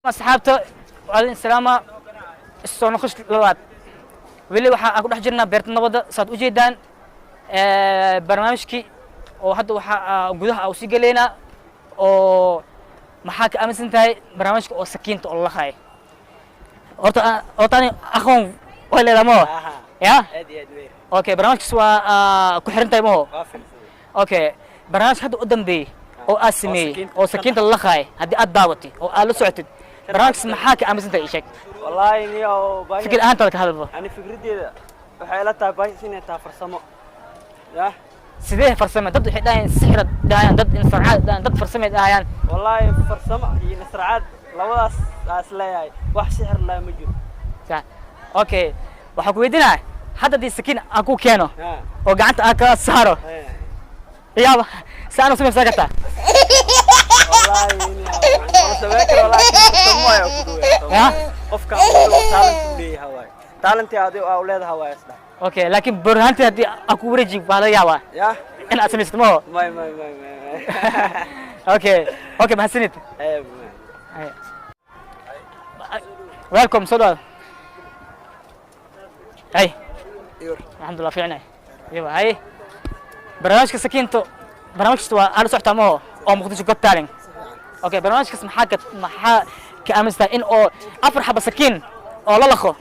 Asxaabta, adin salaama. Soo noqosh labaad, weli waxaa aan ku dhex jirnaa Beerta Nabadda. Saad u jeedaan, barnaamijkii oo hadda waxaa gudaha aa usii gelaynaa oo maxaa ka aaminsan tahay barnaamijka oo sakiinta oo lalahayo? Horta ani aqoon way leedahay maho ya? Aad iyo aad weer. Okay, barnaamijkaas waa ku xiran tahay maho? Waa fiirsaday. Okay, barnaamijka hadda u dambeeyey oo aad sameeyey sakiinta. oo sakiinta lalahayo, haddii aad daawatay oo aad la socotid barnaamijkaas, maxaa ka aaminsan tahay? Ii sheeg. Wallaahi niyo baahi. Fikir ahaantaada ka hadalba. Ani fikraddeeda waxay ila tahay baahis inay tahay farsamo yah. Sidee farsame? Dad waxay dhahayaan sixir dhahayaan, dad insarcaad dhahayaan, dad farsamay dhahayaan. Wallaahi farsamo iyo nasracaad labadaas aa is leeyahay, wax sixir laa ma jiro. Sax. Okay, waxaan ku weydiinaya, hadda haddii sakiin aan ku keeno ha oo gacanta aan kala saaro, yaaba si aan u samaysan kartaa? Wallaahi niyo wala samayn karo, laakiin farsamo ayaa ku dhaweeya. Ya? Qofka wuxuu talent u leeyahay waay, talent adi aa u leedahay waay isdhax. Okay, laakiin burhaantii haddii aan ku wareeji, waa laga yaabaa yah in aad samaysid maho? May, may, may, may, may. Okay, mahadsanid. Eh, may. Welcome, soo dhawaad. Hay, alxamdulillah, fiicnay. Iyawa hay, barnaamijka sakiinto, barnaamijkasta waa aad la socotaa maho oo Muqdisho Got Talent? Okay, barnaamijkaas maxaa ka aaminsantahay in oo afar xaba sakiin oo la laqo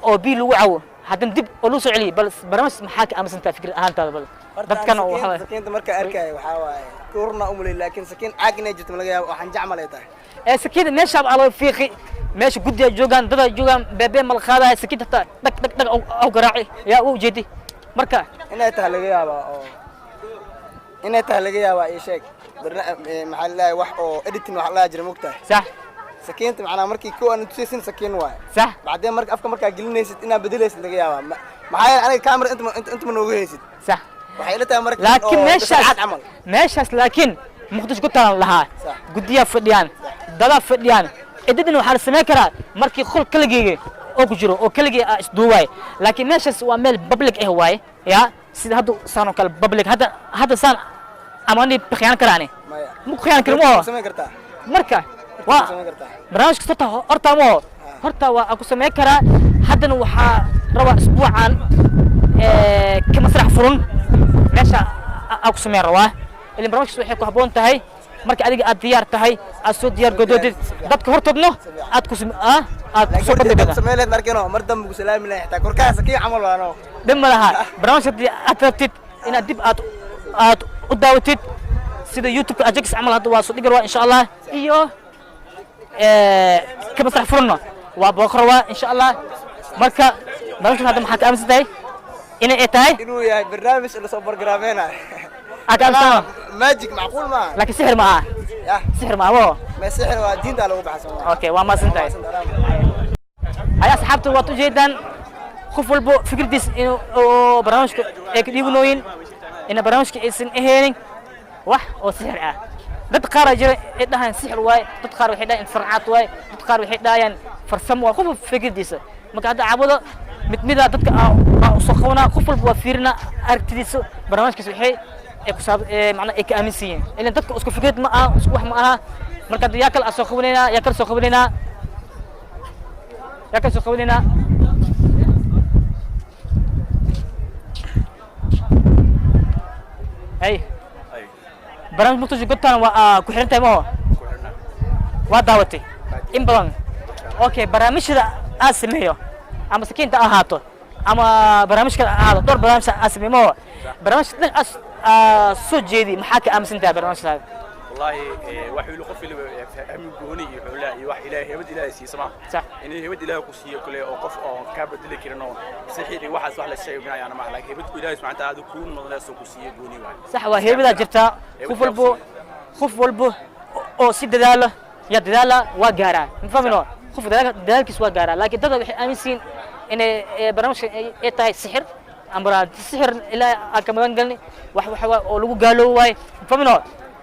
oo biyo lagu cawo, haddana dib oo lagu soo celiyo? Bal barnaamijkaas maxaa ka aaminsantahay fikir ahaantaada? Bal dadkana oo waxaa sakiinta markaa arkaayo waxaa waaye kurna umulay, laakiin sakiin caag inay jirto ma laga yaabo oo xanjac malay tahay. Ee sakiinta meesha aa loo fiiqi, meesha guddiga joogaan, dada joogaan, beebee mal qaadaya, sakiinta hataa dhag dhag dhag au garaaci yaa u ujeedi marka. Inay tahay laga yaabaa oo inay tahay laga yaabaa. Ii sheeg maxaa la dhahay, wax oo editing wax la jira, mogtahay? Sax. Sakiinta macnaa markii kow aan tusaysin sakiin waaye. Sax. Bacdeen marka afka markaa gelinaysid inaad bedelaysid laga yaabaa. Maxaa yeelay aniga camera inta ma nooga haysid. Sax. Waxay ila tahay marka laakiin oo meeshaas dabeecad camal. Meeshaas laakiin Muqdisho ku talan lahaa. Sax. Guddiyaa fadhiyaan, dadaa fadhiyaan, ciddadina waxaa la samayn karaa markii qol keligeyga oo ku jiro oo keligii aa isduuwaay, laakiin meeshaas waa meel public ah waaye ya, sida hadda saan oo kale public hadda saan ama ani khiyaan karaani. Maya. Ma ku khiyaan karin maho? Samayn kartaa. Marka waa samayn kartaa. Barnaamijka horta maho, horta waa ku samayn karaa. Haddana waxaa rabaa isbuucan ka masrax furan meesha aa ku samayn rabaa, ilan barnaamijkaas waxay ku habboon tahay marka adiga aad diyaar tahay, aad soo diyaar gadoodid, dadka hortoodno aad ku aad laakiin kusoo horta bandhigada. intaad samayn lahayd markiino mar dambe ku salaami lahayd xitaa korkaha sakiin camal waano. Dhib ma laha. Barnaamijka haddii aad rabtid inaad dib aad u daawatid, sida YouTube-ka Ajax camal, hadda waa soo dhigi rabaa insha Allah, iyo ka masrax furno waa booqor waa insha Allah. Marka barnaamijkan hadda maxaa ka aaminsan tahay inay ay tahay? Inuu yahay barnaamij lasoo bargaraameynayo. Aad ka aaminsan? Magic macquul maaha. Laakiin sixir ma aha. Yah. Sixir ma aha. Ma sixir waa diinta lagu baxa Soomaaliya. Okay, waa mahadsan tahay. Hay asxaabta, waad ujeedaan qof walbo fikirdiis inuu oo barnaamijka ay ka dhiibanooyin ina barnaamijka aysan ahaynin wax oo sixir ah. Dad qaar aa jira ay dhahayaan sixir waaye, dad qaar waxay dhahayaan farcaad waaye, dad qaar waxay dhahayaan farsamo waaye, qof walba fikirdiisa. Marka hadda caawada mid mida dadka aa usoo qabanaa, qof walba waa fiirina aragtidiisa barnaamijkaas waxay ay ku saab macnaa ay ka aaminsan yihiin, ilan dadka isku fikrad ma aha, isku wax ma aha. Marka hadda yaa kale aa soo qabanaynaa, yaa kale soo qabanaynaa, yaa kale soo qabanaynaa. Hey, barnaamij Muqdisho Got Talent waa ku xiran tahay maho? Waa daawatay in badan. Okay, barnaamijyada aad sameeyo, ama sakiinta ha ahaato ama barnaamij kale ha ahaado, dhowr barnaamij aad sameeyo maho? Barnaamij dhan aad soo jeedi, maxaa ka aaminsan tahay barnaamijkaada? والله wax uu qof waliba fahmi gooni iyo xulaa iyo wax Ilaahay heybad Ilaahay siiyo sama. Sax. In heybad Ilaahay ku siiyo kale oo qof oo ka bedeli karin oo sixir iyo waxaas wax la sheegay ma laakiin heybad Ilaahay subhanahu wa ta'ala ku noqonayso ku siiyo gooni waay. Sax, waa heybadaa jirtaa. Qof walbo oo si dadaalo ya dadaala waa gaaraa, ma fahmino? Qof dadaalkiis waa gaaraa, laakiin dada waxay aaminsan yihiin inay barnaamijka ay tahay sixir ama sixir ilaa aan ka magan galni wax oo lagu gaaloobo waaye, ma fahmino?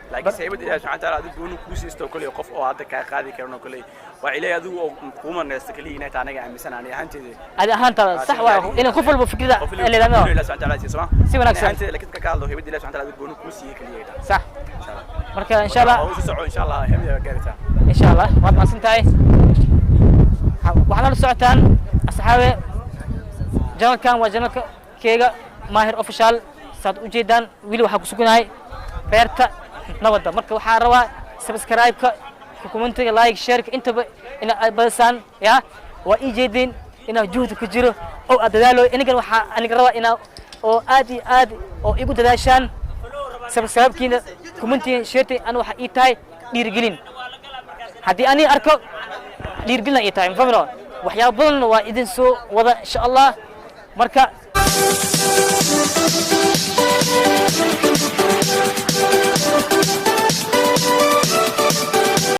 Laakiin heybad Ilaahay subhanahu wa ta'ala adigu gooni ku siisto kale qof oo hadda ka qaadi karin oo kale waa Ilaahay adigu oo kuma neesta kaliya inay tahay anaga aaminsan ani ahaanteeda. Adi ahaantaada sax waa in qof walba fikrada qof ay leedahay. Ilaahay subhanahu wa ta'ala siiyo sama. Si wanaagsan. Ahaanteeda, laakiin ka hadlo heybad Ilaahay subhanahu wa ta'ala adigu gooni ku siiyo kaliya ay tahay. Sax. Insha Allah. Marka insha Allah. Oo soo soco insha Allah, heybada gaaritaa. Insha Allah, waad mahadsan tahay. Waxaad la socotaan, asxaabe, channelkan waa channelka keega Maahir Official. Saad u jeedaan, weli waxaa ku suganahay beerta nabadda. Marka waxaa rabaa subscribe-ka, commentiga, like, shareka, intaba ina aad badisaan. Ya waa ii jeedeen inaa juhdi ku jiro oo aad dadaalo. Inigan waxaa aniga rabaa inaa oo aad iyo aad oo igu dadaashaan. Subscribe-kiina, commentiga, shareta ana waxaa ii tahay dhiirigelin. Haddii ani arko, dhiirigelin ii tahay, mafahmino? Waxyaabo badan waa idin soo wada, insha Allah. Marka.